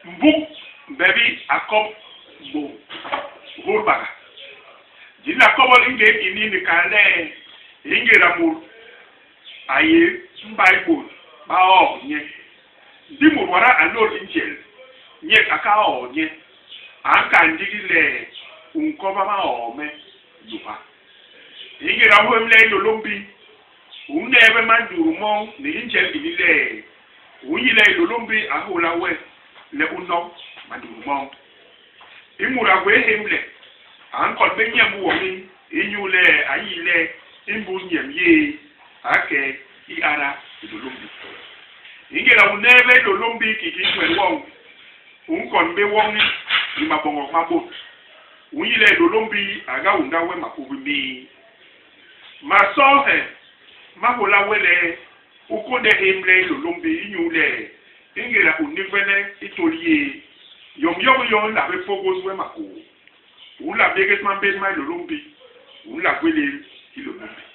Mbuk mbebi a kop bo hôdbaga. Di nla kobol i ngén ini ni kal le i ngéda mut a yé mbai bôt ba hôôg nye. Ndi mut wada a nlôl i njel, nyek a ka hôôg nye. A nkal ndigi le u nkoba mahôôg mé yuha. I ngéda u nhémle Hilôlômbi, u nneebe mandutu moñ ni i njel ini le u nyi le Hilôlômbi a nhôla we le u nok mandutu moñ. I mut a gwé hémle, a nkon bé nyemb woñi inyule a nyi le i mbus nyemb yéé, a ke i ada Hilôlômbi. I ngéda u neebe Hilôlômbi kiki Nwet woñ, u nkon bé woñi i maboñok ma bôt. U nyi le Hilôlômbi a ga unda we mapubi méé. Masoohe ma hôla we le u kônde hémle Hilôlômbi inyule i ngéda u nigbene i tôl yéé, yom yo ki yo i nla bé pôgôs we makôô. U nla bégés mambén ma Hilôlômbi, u nla gwélél Hilôlômbi.